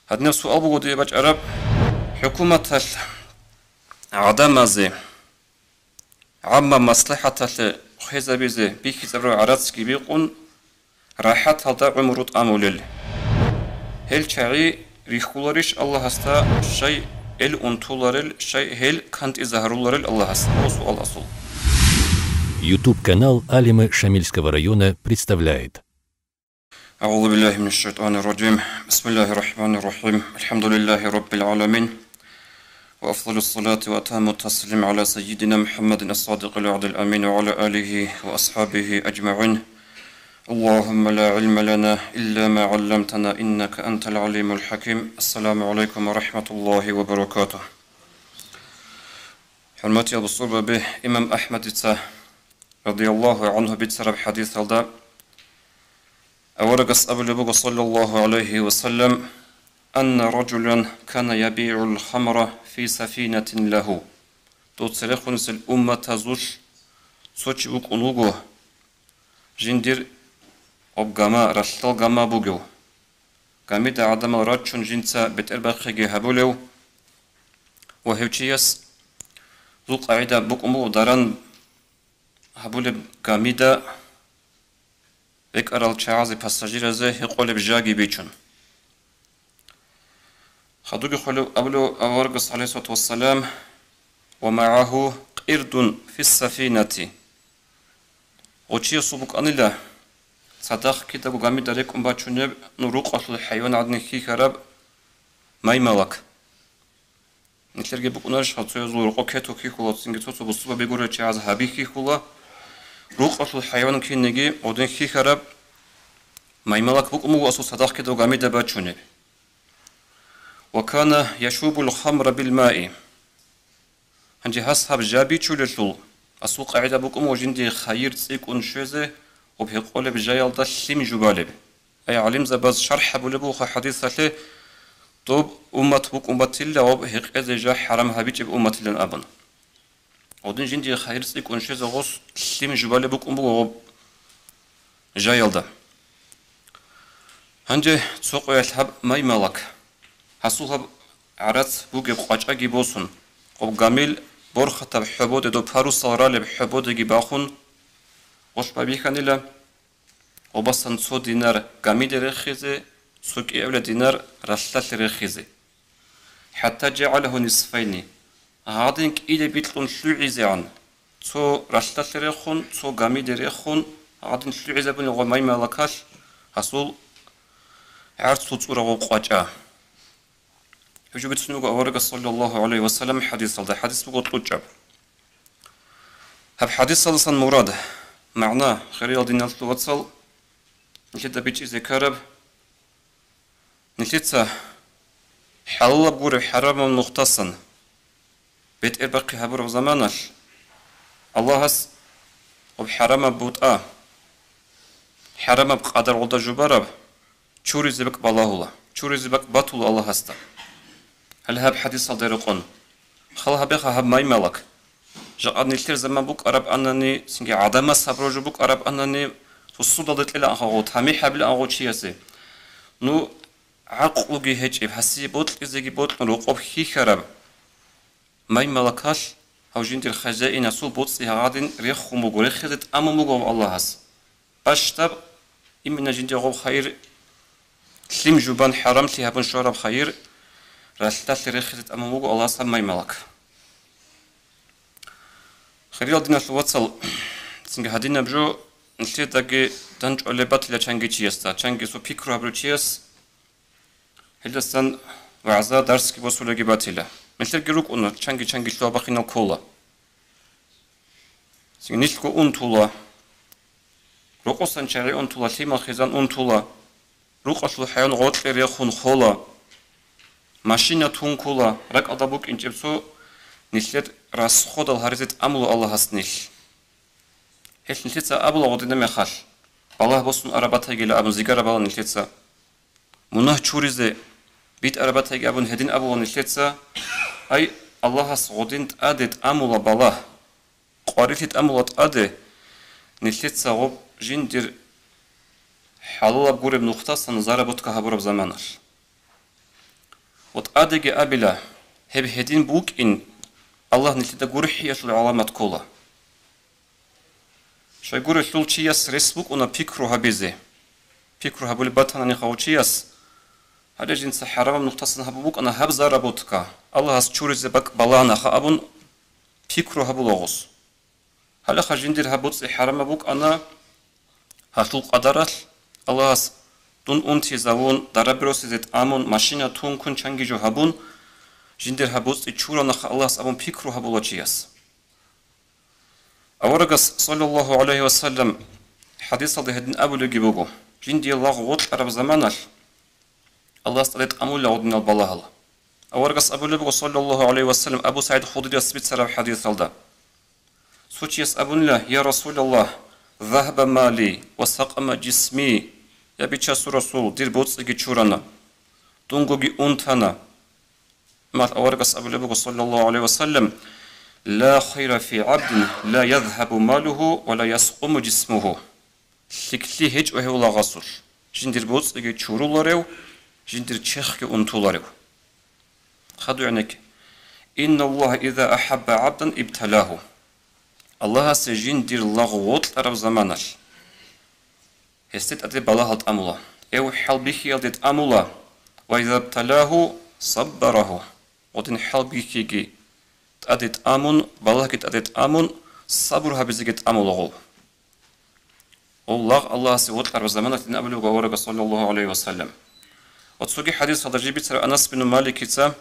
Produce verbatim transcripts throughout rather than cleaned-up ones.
Гьадинаб суал буго дие бачӀараб: хӀукуматалъ гӀадамазе гӀамма маслахӀаталъе хвезабизе бихьизабураб гӀарацги бикъун, рахӀаталда гӀумру тӀамулел. Гьел чагӀи рихьуларищ Аллагьасда, щай гьел унтуларел, щай гьел кантӀизагьаруларел Аллагьасда? Гьеб суал асул. YouTube-канал Алимы Шамильского района представляет. أعوذ بالله من الشيطان الرجيم. بسم الله الرحمن الرحيم. الحمد لله رب العالمين. وأفضل الصلاة وأتم التسليم على سيدنا محمد الصادق الوعد الأمين وعلى آله وأصحابه أجمعين. اللهم لا علم لنا إلا ما علمتنا إنك أنت العليم الحكيم. السلام عليكم ورحمة الله وبركاته. ХӀурматиял бусурбаби, имам АхӀмадица, радияллагьу гӀанхӀу, бицараб хӀадисалда, аварагас абулеб буго, саллаллагьу гӀалайгьи ва саллам: «Анна ражулан кана ябигӀул хамра фи сафинатин лагьу». Дов церехунисел умматазулъ цо чи вукӀун вуго, жиндир гъоб гама, ралъдал гама бугев. Гамида гӀадамал рачун жинца бетӀербахъиги гьабулев ва гьев чияс зул къагӀида букӀун буго даран гьабулеб гамида рекӀарал чагӀазе, пассажиразе гьекъолеб жаги бичун. Хадуги холев абулев аварагас, гӀалайгьиссалату вассалам: «Ва магӀагьу къирдун фиссафинати». Гъочиясул букӀанила цадахъ кидаго гамида рекӀун бачунеб, ну, рукъалъул хӀайван гӀадин хьихьараб маймалак. Нилъерги букӀунарищ, гьал цоязул рокъо кету хьихьула, цинги цо-цо бусурбаби гурел чагӀаз гьаби хьихьула, рукъалъул хӀайван кинниги гъодин хьихьараб маймалак букӀун буго асул цадахъ кидаго гамида бачунеб. «Ва кана яшубул хамра бил маи». Гьанже гьас гьаб жа бичулелъул, асул къагӀида букӀун буго жиндие хайир цӀикӀкӀун щвезе гъоб гьекъолеб жаялда лъим жубалеб. Ай гӀалимзабаз шархӀ гьабулеб буго хӀадисалъе, доб уммат букӀун батила гъоб гьекъезе жа хӀарам гьабичӀеб умматилан абун. Гъодин жиндие хайир цӀикӀкӀун щвезе гъос лъим жубалеб букӀун буго гъоб жаялда. Гьанже цо къоялъ гьаб маймалак, гьасул гьаб гӀарац бугеб къвачӀаги босун, гъоб гамил борхатаб хӀободе, доб парусал ралеб хӀободеги бахун, гъолъ байбихьанила, гъобасан цо динар гамиде рехизе, цо кӀиабилеб динар ралъдалъе рехизе. «ХӀатта жагӀалагьу нисфайни». Гьадин кӀиде бикьун лъугӀизегӀан, цо ралъдалъе рехун, цо гамиде рехун, гьадин лъугӀизабуна гъо маймалакалъ гьасул гӀарцул цӀурав къвачӀа. Гьеб жо бицун буго аварагас, саллаллагьу гӀалайгьи ва саллам, хӀадисалда. ХӀадис буго кьучӀаб. Гьаб хӀадисалдасан мурад, магӀна, хириял диналъул вацал, нилъеда бичӀчӀизе ккараб, нилъеца хӀалалаб гуреб хӀарамаб нухтасан бетӀербахъи гьабураб заманалъ, Аллагьас гъоб хӀарамаб бутӀа, хӀарамаб къадар гъолда жубараб, чуризе бакӀ балагьула, чуризе бакӀ батула Аллагьасда. Гьале гьаб хӀадисалда рекъон. Хал гьабеха гьаб маймалак. Жакъа нилъер заман букӀараб анани, цинги гӀадамаз гьаб рожо букӀараб анани, цо судалда кьела анха гъо, тамихӀ гьабила анха гъо чиясе. Ну, гӀакълуги гьечӀеб, гьасие бокьизеги бокьун рокъоб хьихьараб маймалакалъ гьав жиндир хозяинасул боцӀи гьагъадин рехун буго, рехизе тӀамун буго гьав Аллагьас. Бащдаб, имина жиндир гъоб хайир лъим жубан, хӀарамлъи гьабун щвараб хайир ралъдалъе рехизе тӀамун буго Аллагьас гьаб маймалак. Хириял диналъул вацал, цинги гьадинаб жо нилъедаги данчӀвалеб батила чанги чиясда, чанги цо пикру гьабурав чияс гьелдасан вагӀза, дарсги босулаги батила. Нилъерги рукӀуна, чанги-чанги лъугьа-бахъинал ккола. Цинги нилъго унтула. Рокъосан чагӀи унтула, лъимал хизан унтула. Рукъалъул хӀайван гъоркье рехун хола. Машина тункула, ракӀалда букӀинчӀеб цо нилъер расходал гьаризе тӀамула Аллагьас нилъ. Гьелъ нилъеца абула гъодина мехалъ: «Балагь босун араб батайгила», — абун зигараб бала нилъеца. Мунагь чуризе битӀараб батайги абун гьедин абула нилъеца: «Ай, Аллагьас гъодин тӀаде тӀамула балагь, къварилъи тӀамула тӀаде», нилъеца гъоб жиндир хӀалалаб гуреб нухдасан заработка гьабураб заманалъ. Ва тӀадеги абила, гьеб гьедин букӀин, Аллагь нилъеда гурхӀиялъул гӀаламат ккола. Щайгурелъул чияс рес букӀуна пикру гьабизе. Пикру гьабулеб батанани гьав чияс, гьале жинца хӀарамаб нухтасан гьабун букӀана гьаб заработка, Аллагьас чуризе бакӀ баланаха абун пикру гьабула гъос. Гьалаха жиндир гьаб боцӀи хӀарамаб букӀана, гьалъул къадаралъ Аллагьас дун унтизавун, дараби росизе тӀамун, машина тун ккун чанги жо гьабун, жиндир гьаб боцӀи чуранаха Аллагьас абун пикру гьабула чияс. Аварагас, саллаллагьу гӀалайгьи ва саллам, хӀадисалда гьедин абулебги буго: жиндие лагъ вокьараб заманалъ Аллагьас тӀаде тӀамула гъодинал балагьал. Аварагас абулеб буго, саллаллагьу гӀалайгьи ва саллам, Абу СагӀид Худрияс бицараб хӀадисалда: цо чияс абунила: «Я Расулаллагь, загьаба мали ва сакъама жисми», я Бичасул Расул, дир боцӀиги чурана, дунгоги унтана. Амма аварагас абулеб буго, саллаллагьу гӀалайгьи ва саллам: «Ла хайра фи гӀабдин ла язгьабу малугьу ва ла яскъуму жисмугьу». ЛъикӀлъи гьечӀо гьев лагъасулъ, жиндир боцӀиги чуруларев, жиндир черхги унтуларев. Хадугьанек: «Инналлагьа иза ахӀабба гӀабдан ибталагьу». Аллагьасе жиндир лагъ вокьараб заманалъ гьесде тӀаде балагьал тӀамула, эв хӀалбихьиялде тӀамула, «ва иза бталагьу саббарагьу», гъодин хӀалбихьиги тӀаде тӀамун, балагьги тӀаде тӀамун, сабур гьабизеги тӀамула гъов. Гъов лагъ Аллагьасе вокьараб заманалъ, дин абулеб буго аварагас, саллаллагьу гӀалайгьи ва саллам. Ва цоги хӀадисалда жиб бицараб Анас бину Маликица,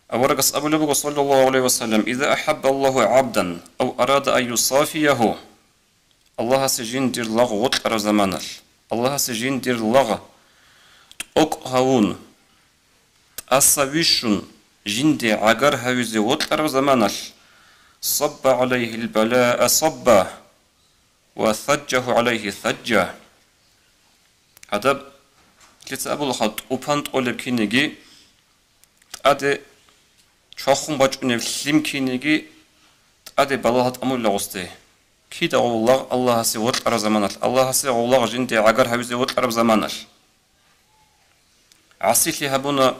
аварагас абулеб буго, саллаллагьу гӀалайгьи ва саллам: «Иза ахӀаббаллагьу гӀабдан ав арада ан юсафиягьу», Аллагьасе жиндир лагъ вокьараб заманалъ, Аллагьасе жиндир лагъ тӀокӀ гьавун, тӀаса вищун, жинде гӀагар гьавизе вокьараб заманалъ, «сабба гӀалайгьил балаа сабба ва саджжагьу гӀалайгьи саджжа». Гьадаб, лъица абулаха, тӀупан тӀолеб кинеги, тӀаде чвахун бачӀунеб лъим кинеги, тӀаде балагьал тӀамулила гъосде. Кида гъов лагъ Аллагьасе вокьараб заманалъ, Аллагьасе гъов лагъ жинде гӀагар гьавизе вокьараб заманалъ. ГӀасилъи гьабуна,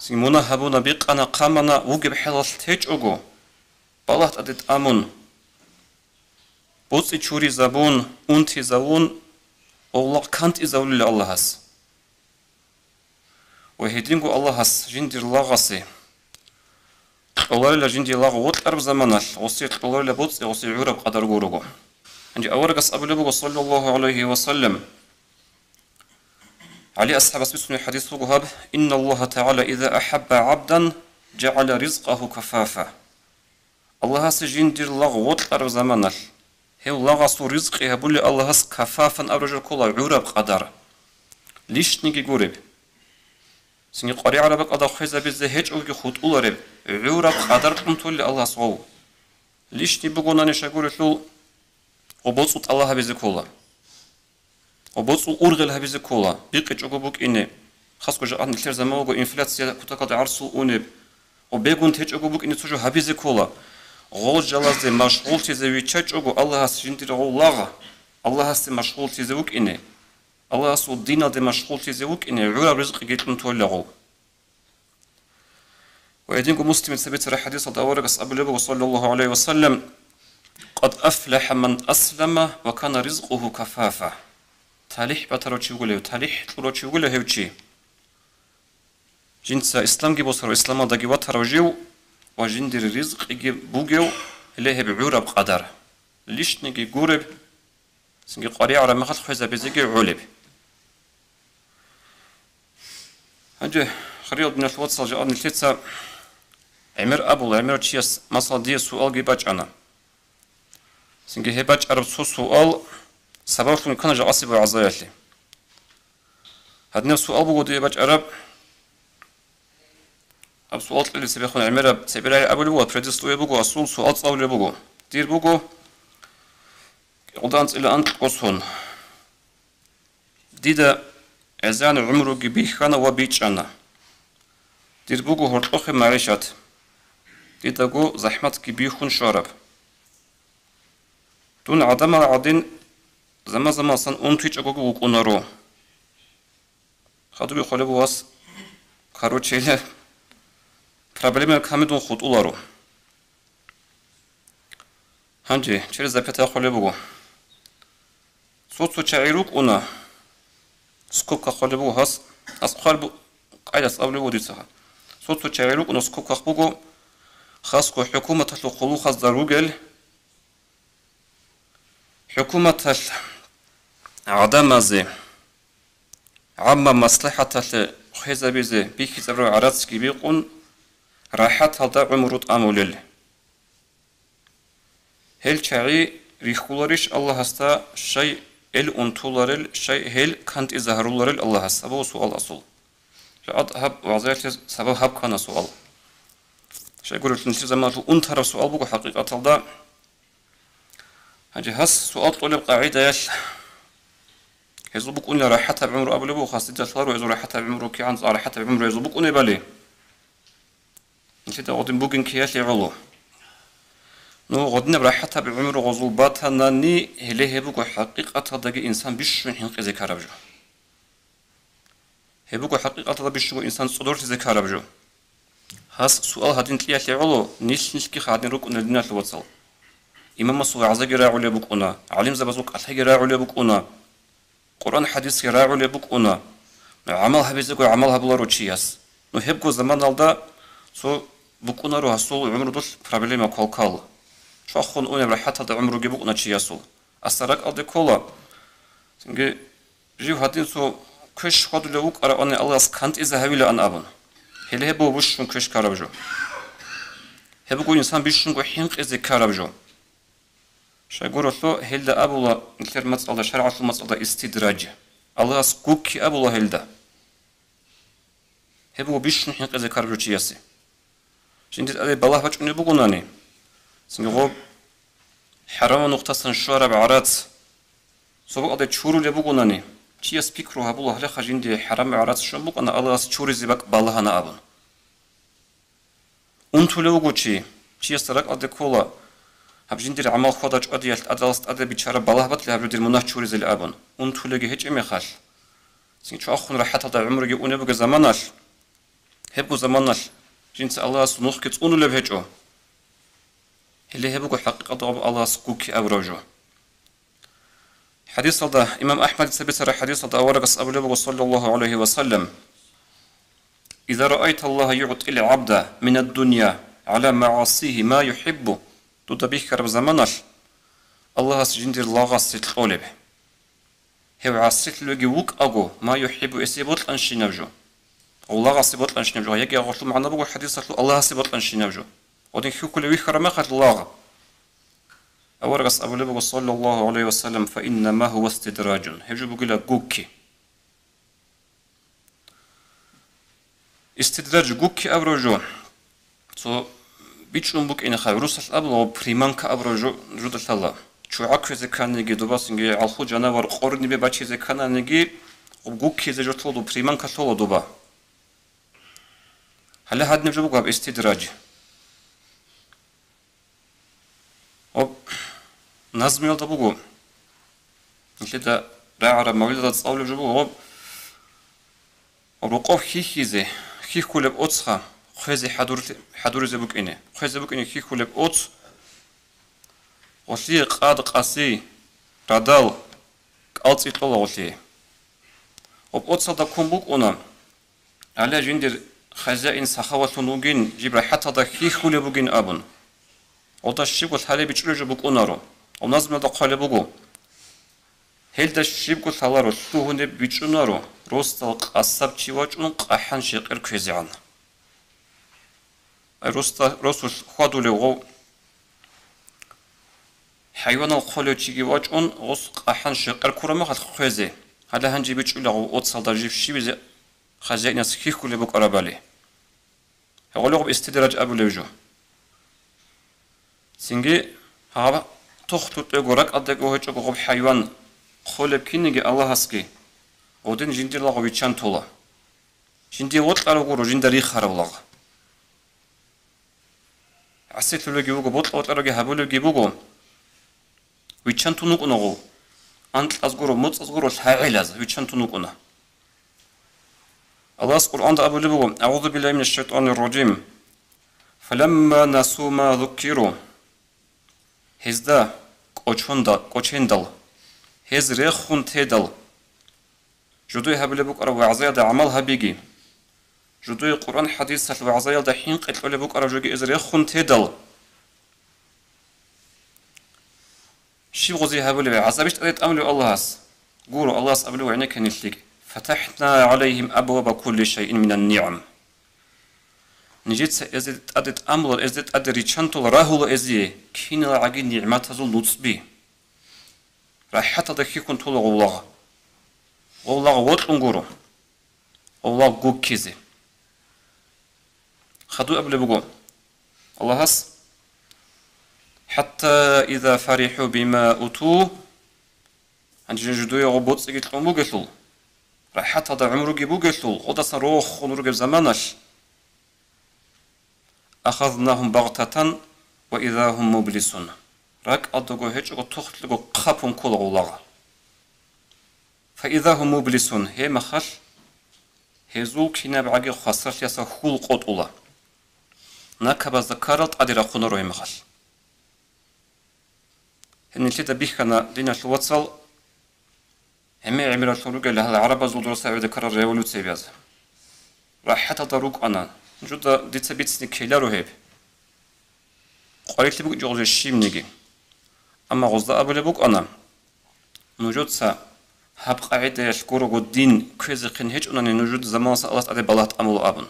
мунагь гьабуна, бикъана-хъамана, вугеб хӀалалъ течӀого, балагь тӀаде тӀамун, боцӀи чуризабун, унтизавун, гъов лагъ кантӀизавулила Аллагьас. Ва гьединго Аллагьас жиндир лагъасе кьоларила жиндир лагъ вокьараб заманалъ, гъосие кьоларила боцӀи, гъосие гӀураб къадар гурого. Гьанже аварагас абулеб буго, саллаллагьу гӀалайгьи ва саллам, ГӀали асхӀабас бицунеб хӀадис буго гьаб: «Инналлагьа тагӀала иза ахӀабба гӀабдан, жагӀала ризкъагьу кафафа». Аллагьасе жиндир лагъ вокьараб заманалъ, гьев лагъасул ризкъи гьабули Аллагьас кафафан абураб жо ккола, гӀураб къадар. Лишниги гуреб. Цинги къваригӀараб бакӀалда хвезабизе гьечӀоги хутӀулареб, гӀураб къадар кьун толи Аллагьас гъов. Лишни бугонани щайгурелъул, гъо боцӀул тӀалаб гьабизе ккола. Гъо боцӀул ургъел гьабизе ккола, бикъичӀого букӀине, хасго жакъа нилъер заман буго инфляция кутакалда гӀарсул унеб, гъо бегун течӀого букӀине цо жо гьабизе ккола. Гъол жалазде машгъуллъизе виччачӀого Аллагьас жиндир гъов лагъ, Аллагьасде машгъуллъизе вукӀине, Аллагьасул диналде машгъуллъизе вукӀине гӀураб ризкъиги кьун тола гъов. Ва гьединго Муслимица бицараб хӀадисалда аварагас абулеб буго, саллаллагьу гӀалайгьи ва саллам: «Къад афлахӀа ман аслама ва кана ризкъугьу кафафа». ТалихӀ батарав чи вугилев, талихӀ кьурав чи вугилев гьев чи. Жинца исламги босарав, исламалдаги ватарав жив ва жиндир ризкъиги бугев, гьеле гьеб гӀураб къадар. Лишниги гуреб, цинги къваригӀараб мехалъ хвезабизеги гӀолеб. Гьанже, хириял диналъул вацал, жакъа нилъеца гӀемер абула, гӀемерав чияс, масала, дие суалги бачӀана. Цинги гьеб бачӀараб цо суал сабаблъун ккана жакъасеб вагӀзаялъе. Гьадинаб суал буго дие бачӀараб. Гьаб суал кьезе цебехун гӀемераб цебе рагӀи абулеб буго, предисловие буго, асул суал цӀалулеб буго. Дир буго кӀикъоялда анцӀила анкьго сон. Дида гӀезегӀан гӀумруги бихьана ва бичӀчӀана. Дир буго гьоркьохъеб магӀишат. Дидаго захӀматги бихьун щвараб. Дун гӀадамал гӀадин заман-заманалъан унтичӀого вукӀунаро. Хадубе хъвалеб вас Короче, проблема камидун хутӀуларо. Гьанже через запятая хъвалеб буго. Цо-цо чагӀи рукӀуна, скобка хъвалеб буго гьас, гьас хъвалеб бу-, къайдас абулеб буго дица. Цо-цо чагӀи рукӀуна, скобках буго, хасго хӀукуматалъул хъулухъазда ругел, хӀукуматалъ гӀадамазе гӀамма маслахӀаталъе хвезабизе бихьизабураб гӀарацги бикъун, рахӀаталда гӀумру тӀамулел. Гьел чагӀи рихьуларищ Аллагьасда, щай гьел унтуларел, щай гьел кантӀизагьаруларел Аллагьас? Абу суал асул. Жагьад гьаб вагӀзаялъе сабаб гьаб ккана суал. Щайгурелъул нилъер заманалъул унтараб суал буго хӀакъикъаталда. Гьанже гьас суал кьолеб къагӀидаялъ, гьезул букӀунила рахӀатаб гӀумру абулеб буго, хасидалъ ларо гьезул рахӀатаб гӀумру, кигӀан цӀа рахӀатаб гӀумру гьезул букӀунебали. Нилъеда гъодин бугин киялъе гӀоло. Ну, гъодинаб рахӀатаб гӀумру гъозул батанани, гьеле гьеб буго хӀакъикъаталдаги инсан бищун хӀинкъизе ккараб жо. Гьеб буго хӀакъикъаталда бищунго инсан цӀодорлъизе ккараб жо. Гьас суал гьадин кьиялъе гӀоло, нилъ-нилъгиха гьадин рукӀуна диналъул вацал. Имамасул вагӀзаги рагӀулеб букӀуна, гӀалимзабазул кӀалъаги рагӀулеб букӀуна, Къуръан-хӀадисги рагӀулеб букӀуна, гӀамал гьабизего гӀамал гьабуларо чияс. Ну, гьебго заманалда цо букӀунаро гьасул гӀумрудулъ проблема квалквал. Чвахун унеб рахӀаталда гӀумруги букӀуна чиясул. Аса ракӀалде ккола. Цинги жив гьадин цо квеш хьвадулев вукӀаравани Аллагьас кантӀиза гьавилаан абун. Гьеле гьеб буго бищун квеш ккараб жо. Гьеб буго инсан бищунго хӀинкъизе ккараб жо. Щайгурелъул гьелда абула нилъер мацӀалда, шаргӀалъул мацӀалда истидраж. Аллагьас гукки абула гьелда. Гьеб буго бищун хӀинкъизе ккараб жо чиясе. Жиндир тӀаде балагь бачӀунеб бугонани, цинги гъоб хӀарамаб нухтасан щвараб гӀарац цо бакӀалде чурулеб бугонани, чияс пикру гьабула, гьалеха жиндие хӀарамаб гӀарац щван букӀана, Аллагьас чуризе бакӀ балагьана абун. Унтулев вуго чи, чиясда ракӀалде ккола, гьаб жиндир гӀамал хьвада-чӀвадиялъ тӀадалъ тӀаде биччараб балагь батила гьаб жо дир мунагь чуризе абун. Унтулеги гьечӀеб мехалъ, цин чвахун рахӀаталда гӀумруги унеб бугеб заманалъ, гьебго заманалъ жинца Аллагьас нухги цӀунулеб гьечӀо. Гьеле гьеб буго хӀакъикъаталда Аллагьас гукки абураб жо. ХӀадисалда, имам АхӀмадица бицараб хӀадисалда аварагас абулеб буго, саллаллагьу гӀалайгьи ва саллам: «Иза раайта Аллагьа югӀтил гӀабда минад-дунья гӀала магӀасигьи ма юхӀиббу», дуда бихьараб заманалъ Аллагьас жиндир лагъасе кьолеб. Гьев гӀасилъулеги вукӀаго, ма юхӀиббу, эсе бокьанщинаб жо. Лагъасе бокьанщинаб жо. Яги гъолъул магӀна буго хӀадисалъул Аллагьасе бокьанщинаб жо. Гъодин хьухьулев вихьараб мехалъ лагъ. Аварагас абулеб буго, саллаллагьу гӀалайгьи ва саллам: «Фаиннама гьува истидражун». Гьеб жо бугила гукки. Истидраж, гукки абураб жо. Цо бичӀчӀун букӀинеха, русалъ абула, приманка абураб жо, жо лъала. ЧугӀа кквезе кканиги, дубасинги гӀалхул жанавар къорнибе бачизе ккананиги, гуккизе жо лъола, приманка лъола дуба. Гьале гьадинаб жо буго гьаб истидраж. Гьоб назмуялда буго, нилъеда рагӀараб мавлидалда цӀалулеб жо буго, гьоб рокъов хьихьизе, хьихьулеб оцха хъвезе хӀадур-, хӀадуризе букӀине. Хъвезе букӀине хьихьулеб оц, гъолъие къад, къаси, радал, кӀалцӀи кьола гъолъие. Гьоб оцалда ккун букӀуна, гьале жиндир хазяин сахавалъун вугин, жиб рахӀаталда хьихьулеб бугин абун. Гъолда щибго лъалеб бичӀчӀулеб жо букӀунаро. Гьоб назмуялда хъвалеб буго. Гьелда щибго лъаларо, лъугьунеб бичӀчӀунаро, росдал къасаб чи вачӀун къахӀан щекъер кквезегӀан. Ай, росда-, росулъ хьвадулев гъов хӀайванал хъолев чиги вачӀун, гъос къахӀан щекъер ккураб мехалъ хъвезе. Гьале гьанже бичӀчӀула гъов оцалда жиб щибизе хазяинас хьихьулеб букӀарабали. Гьеб гъолеб гъоб истидраж абулеб жо. Цинги гьаб тохлъутӀего, ракӀалдего гьечӀого гъоб хӀайван хъолеб кинниги Аллагьасги, гъодин жиндир лагъ виччан тола. Жиндие вокьарав гуро жинда рихарав лагъ. ГӀасилъулеги вуго, бокьа-бокьараги гьабулебги буго. Виччан тун вукӀуна гъов. Анкьаз гуро, моцӀаз гуро, лъагӀелаз виччан тун вукӀуна. Аллагьас Къуръанда абулеб буго: «Аузу биллагьи минаш шайтанир ражим. Фаламма насу ма зуккиру». Гьезда кӀочонда-, кӀочендал, гьез рехун тедал, жудуе гьабулеб букӀараб вагӀзаялда гӀамал гьабиги, жудуе Къуръан-хӀадисалъ вагӀзаялда хӀинкъи кьолеб букӀараб жоги гьез рехун тедал, щиб гъозе гьабулеб, гӀазабищ тӀаде тӀамулев Аллагьас? Гуро, Аллагьас абулев гӀенекке нилъги: «ФатахӀна гӀалайгьим абваба кулли шайин минан нигӀам». Нижеца эзде тӀаде тӀамула, эзде тӀаде риччантула, рагьула эзие киналгӀаги нигӀматазул нуцӀби. РахӀаталда хьихьун тула гъов лагъ. Гъов лагъ вокьун гуро. Гъов лагъ гуккизе. Хадуй абулеб буго Аллагьас: «ХӀатта иза фарихӀу бима уту», гьанже жидуе гъо боцӀиги кьун бугелъул, рахӀаталда гӀумруги бугелъул, гъодасан рохун ругеб заманалъ, «Ахазнагьум багътатан ва иза гьум мублисун». РакӀалдаго гьечӀого тохлъиго хъапун ккола гъов лагъ. «Фа иза гьум мублисун», гьеб мехалъ гьезул кинабгӀаги хвасарлъиялъа хьул къотӀула, накабазда ккарал тӀаде рахъунаро гьеб мехалъ. Гьеб нилъеда бихьана, диналъул вацал, гӀемер-гӀемералъун ругел гьал гӀарабазул дурасабида ккарал революциябаз. РахӀаталда рукӀана, жуда дица бицине ккеларо гьеб. Къварилъи букӀинчӀо гъозе щибниги. Амма гъозда абулеб букӀана, нужеца гьаб къагӀидаялъ гурого дин кквезехъин гьечӀонани, нужеда заманалъ Аллагьас тӀаде балагь тӀамула абун.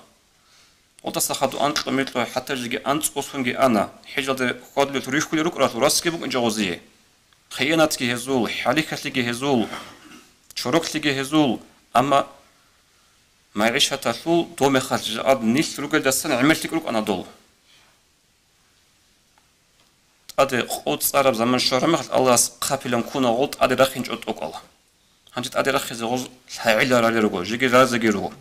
Гъодаса хадуй анкьго-микьго, хӀатта жеги анцӀго сонги ана, хӀежалде хьвадулел рихьулел рукӀаралъул расги букӀинчӀо гъозие. Хиянатги гьезул, хӀалихьалъиги гьезул, чороклъиги гьезул, амма магӀишаталъул дов мехалъ жагӀад нилъ ругелдасан гӀемерлъи рукӀана дол. ТӀаде къо цӀараб заман щвараб мехалъ Аллагьас хъапилан ккуна гъол тӀаде рахинчӀо тӀокӀал. Гьанже тӀаде рахизе гъоз лъагӀел ралел руго, жеги разеги руго.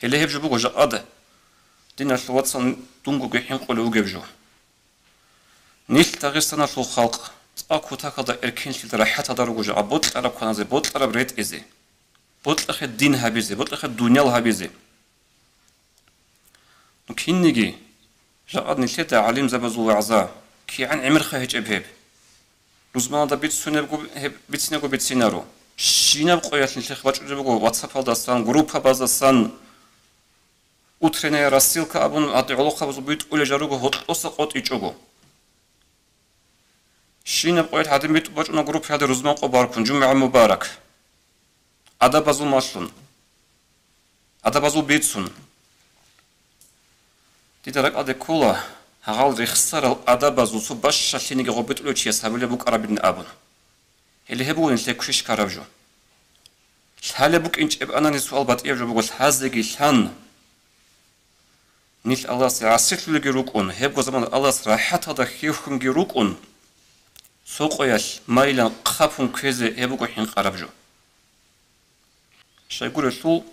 Гьеле гьеб жо буго жакъа, диналъул вацал, дунгоги хӀинкъулев вугеб жо. Нилъ Дагъистаналъул халкъ цӀакъ кутакалда эркенлъиялда рахӀаталда руго жо, а бокьараб кваназе, бокьараб ретӀизе, бокьахъе дин гьабизе, бокьахъе дуниял гьабизе. Ну, кинниги, жакъа нилъеда гӀалимзабазул вагӀза, кигӀан гӀемерха гьечӀеб гьеб. Рузманалда бицунебго гьеб, бицинего бицинаро. Щинаб къоялъ нилъехъ бачӀунеб буго WhatsApp-алдасан, группабаздасан, утренняя рассылка абун, гьадин гӀолохъабазул битӀулел жал руго гьоркьоса къотӀичӀого. Щинаб къоялъ гьадин битӀун бачӀуна группаялде рузман къо баркун, жумагӀа мубарак. Адабазул малъун. Адабазул бицун. Дида ракӀалде ккола, гьагъал рехсарал адабазул цо бащалъиниги гъо битӀулев чияс гьабулеб букӀарабин абун. Гьеле гьеб буго нилъер квеш ккараб жо. Лъалеб букӀинчӀеб анани суал батӀияб жо буго, лъазеги лъан. Нилъ Аллагьасе гӀасилъулелги рукӀун, гьебго заман Аллагьас рахӀаталда хьихьунги рукӀун, цо къоялъ майилан хъапун кквезе гьеб буго хӀинкъараб жо. Щайгурелъул,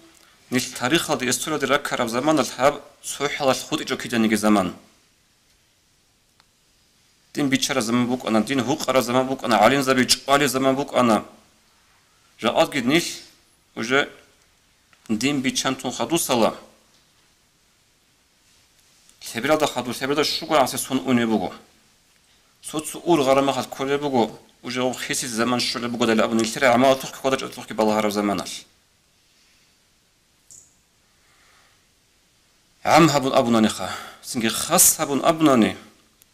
нилъ тарихалде, историялде раккараб заманалъ гьаб цо хӀалалъ хутӀичӀо киданиги заман. Дин бичараб заман букӀана, дин гьукъараб заман букӀана, гӀалимзаби чӀвалеб заман букӀана. Жакъаги нилъ уже дин биччан тун хадусала, лъебералда хадур, лъебералда щуго гӀасир сон унеб буго. Цо-цо ургъараб мехалъ кколеб буго, уже гъоб хисизе заман щолеб бугодали абун, нилъер гӀамалалъухъги хьвада-чӀвадалъухъги балагьараб заманалъ. ГӀам гьабун абунаниха, цинги хас гьабун абунани,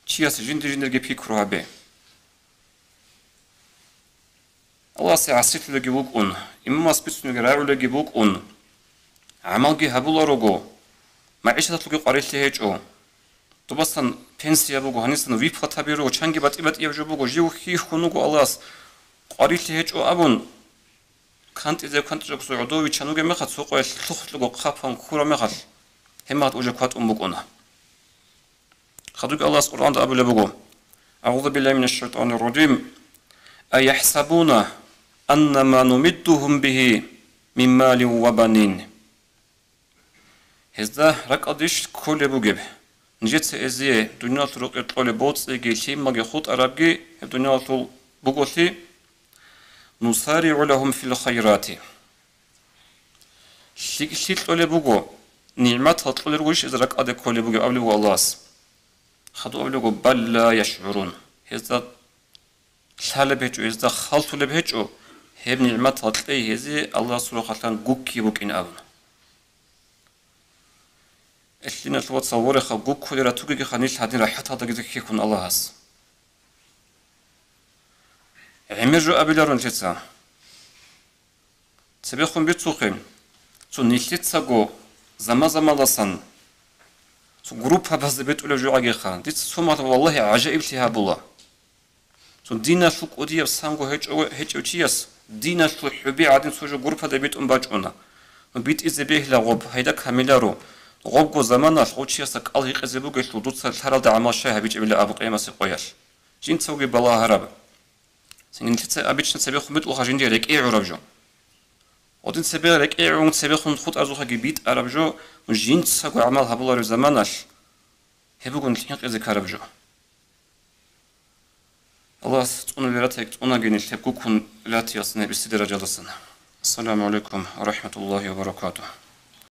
чияс жинди-жиндирги пикру гьабе. Аллагьасе гӀасилъулеги вукӀун, имамас бицунеги рагӀулеги букӀун, гӀамалги гьабуларого, магӀишаталъулги къварилъи гьечӀо. Добасан пенсия буго, гьанисан виплатаби руго, чанги батӀи-батӀияб жо буго, жив хьихьун вуго Аллагьас, къварилъи гьечӀо абун, кантӀизе-кантӀичӀого гӀодов виччан вугеб мехалъ, цо къоялъ лъухълъуго хъапан ккураб мехалъ, гьеб мехалъ уже кватӀун букӀуна. Хадубги Аллагьас Къуръанда абулеб буго: «Агъузу биллагьи минаш шайтанир ражим. АяхӀсабуна аннама нумиддугьум бигьи мин малин ва банин». Гьезда ракӀалдейищ кколеб бугеб, нижеца эзие дуниялалъул рокъи кьолеб боцӀиги лъималги хутӀарабги гьеб дуниялалъул буголъи, «нусаригӀу лагьум фил хайрати». ЛъикӀлъи кьолеб буго, нигӀматал кьолел ругоищ гьез ракӀалде кколеб бугеб абулеб буго Аллагьас. Хадуб абулеб буго, «Бал ла яшгӀурун». Гьезда лъалеб гьечӀо, гьезда халтулеб гьечӀо, гьеб нигӀматал кьей гьезие Аллагьасул рахъалъан гукки букӀин абун. Элъиналъ вацал вореха, гуккулел ратугигиха нилъ гьадин рахӀаталдагизе хьихьун Аллагьас. ГӀемер жо абиларо нилъеца. Цебехун бицухъе, цо нилъецаго заман-заманалдасан цо группабазда бетӀулеб жо гӀагиха. Дица цо мал, валлагьи, гӀажаиблъи гьабула. Цо диналъул кӀудияб санго гьечӀо-, гьечӀев чияс диналъул хӀуби гӀадин цо жо группаде битӀун бачӀуна. Ну, битӀизе бегьила гъоб, гьайда камиларо. Гъобго заманалъ гъов чиясда кӀал гьикъизе бугелъул, дуца лъаралда гӀамал щай гьабичӀебила абу къиямасеб къоялъ. Жинцаги балагьараб. Цинги нилъеца обычно цебехун битӀулха жиндие рекӀее гӀураб жо. Гъодин цебе рекӀее гӀун цебехун хутӀарзухъаги битӀараб жо, ну, жинцаго гӀамал гьабулареб заманалъ, гьеб буго нилъ хӀинкъизе ккараб жо. Аллагьас цӀунулел ратаги цӀунаги нилъ гьеб гуккун ратиялъ неб исе даражалдасан. Ассаламу гӀалайкум ва рахӀматуллагьи ва баракатугь.